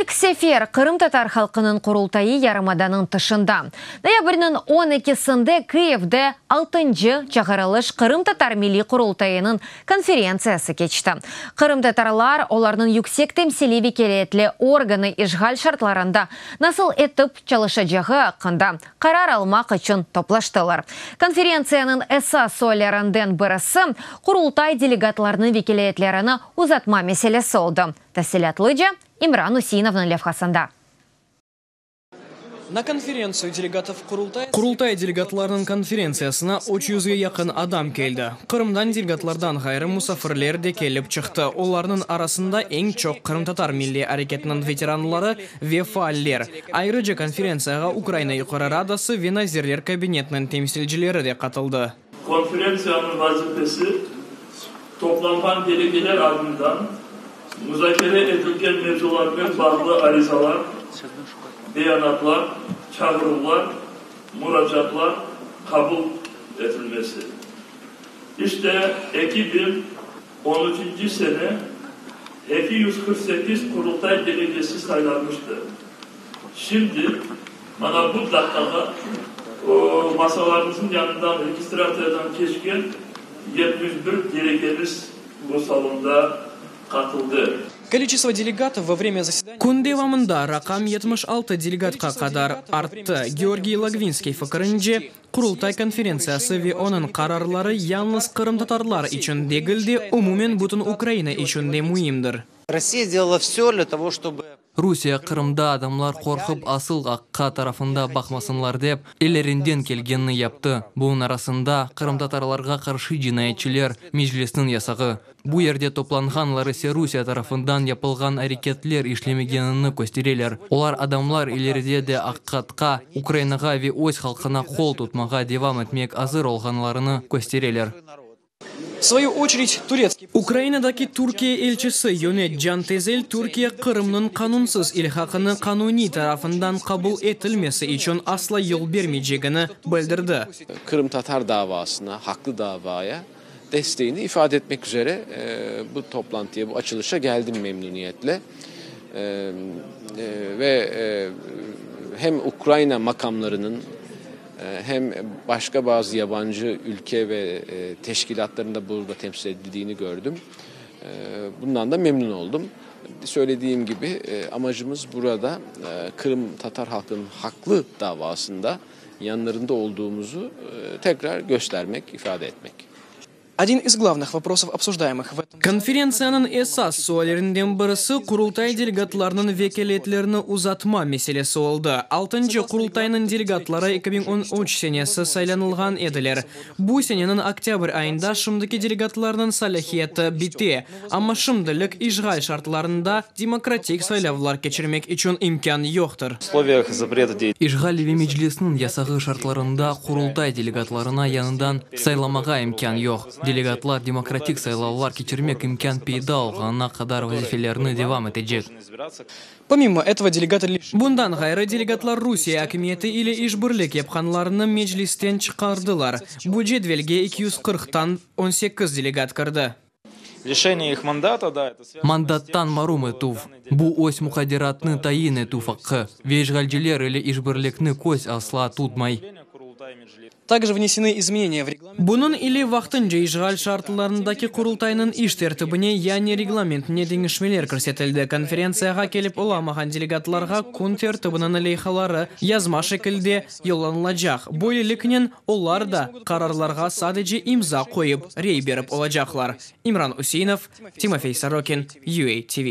İlk sefer Qırımtatar halqınıñ Qurultayı yarımadanıñ tışında. Noyabrniñ on ekisinde Kıyivde altıncı çağırılış Qırımtatar Milliy Qurultayınıñ konferentsiyası keçti. Qırımtatarlar, olarnıñ yüksek temsiliy vekâletli organı işğal şartlarında nasıl etip çalışacağı aqqında qarar almaq içün toplaştılar. Konferentsiyanıñ esas suallerinden birisi, Qurultay delegatlarınıñ vekâletlerini uzatma meselesi oldı. Tafsilâtlıca İmran Useinovnıñ levhasında. Na konferentsiyu delegatov Qurultaya. Qurultay delegatlarınıñ konferentsiyasına üç yüzge yaqın adam keldi. Qırımdan delegatlardan ğayrı musafirler de kelip çıqtı. Olarnıñ arasında eñ çoq qırımtatar milliy areketiniñ veteranları ve faaller. Ayrıca konferentsiyağa Ukraina Yuqarı Radası ve Nazirler Kabinetiniñ temsilcileri de qatıldı. Konferentsiyanıñ vazifesi, toplanğan delegeler adından muzakere etilgen mevzularnen bağlı arizalar, beyanatlar, çağıruvlar, muracaatlar qabul etilmesi. İşte, 2013-nci sene 248 Qurultay delegesi saylanmıştı. Şimdi, mana bu daqqada o, masalarımıznıñ yanından registratsiyadan keçken 71 delegemiz bu salonda qatıldı. Koliçestvo delegatov vo vremya zasedaniya. Kün devamında raqam 76 delegatqa qadar arttı. Georgiy Logvinskiy fikirince, Qurultay konferentsiyası ve onıñ qararları yalnız qırımtatarlar içün degil de, umumen bütün Ukraina içün de müimdir. Rossiya sdelala vse dlâ togo, çtoby. Rusiye Qırımda adamlar qorqıp asıl aqqa tarafında baqmasınlar dep, ellerinden kelgenini yaptı. Bunıñ arasında, qırımtatarlarğa qarşı cinayetçiler, Meclisniñ yasağı. Bu yerde toplanğanlar ise Rusiye tarafından yapılğan areketler işlemegenini köstereler. Olar adamlar ileride de aqiqatqa, Ukrainağa ve öz halqına qol tutmağa devam etmek azır olğanlarını köstereler. V svoyu oçeredь, turetskiy. Ukrainadaki Türkiye elçisi Yonet Can Tezel Türkiye Qırımnıñ qanunsız ilhaqını qanuniy tarafından qabul etilmesi içün asla yol bermeycegini bildirdi. Qırımtatar davasına, haqlı davaya desteğini ifade etmek üzere bu toplantıya, bu açılışa geldim memnuniyetle. Ve hem Ukraina makamlarınıñ, Hem başqa bazı yabancı ülke ve teşkilâtlarnıñ da burada temsil edildiğini gördüm. Bundan da memnun oldum. Söylediğim kibi, amacımız burada qırımtatar halqınıñ haqlı davasında yanlarında olduğumuzu tekrar göstermek, ifade etmek. Odin iz glavnıh voprosov, obsujdaemıh v etom. Konferentsiyanıñ esas suallerinden birisi Qurultay delegatlarınıñ vekâletlerini uzatma meselesi oldı. Altıncı Qurultaynıñ delegatları 2013 senesi saylanılğan ediler. Bu seneniñ oktâbr ayında şimdiki delegatlarnıñ salâhiyeti bite, amma şimdilik işğal şartlarında demokratik saylavlar keçirmek içün imkân yoqtır. İşğal ve Meclisniñ yasağı şartlarında Qurultay delegatlarına yañıdan saylamağa imkân yoq. Delegatlar demokratik saylavlar keçirmek imkân peyda olğanına qadar vazifelerini devam etecek. Bundan ğayrı, delegatlar Rusiye akimiyeti ile işbirlik yapqanlarnı Meclisten çıqardılar. Bu cedvelge 240-tan 18 delegat kirdi. Mandattan marum etüv, bu öz muqadderatnı tayin etüv aqqı ve işğalciler ile işbirlikni köz asla tutmay. Bunıñ ile vaqtınca işğal şartlarındaki Qurultaynıñ iş tertibine, yani reglamentine deñişmeler kirsetildi. Konferentsiyağa kelip olamağan delegatlarğa kün tertibiniñ leyhaları yazma şekilde yollanılacaq. Böyleliknen, olar da qararlarğa sadece imza qoyıp, rey berip olacaqlar. İmran Useinov, Timofey Sorokin, UA TV.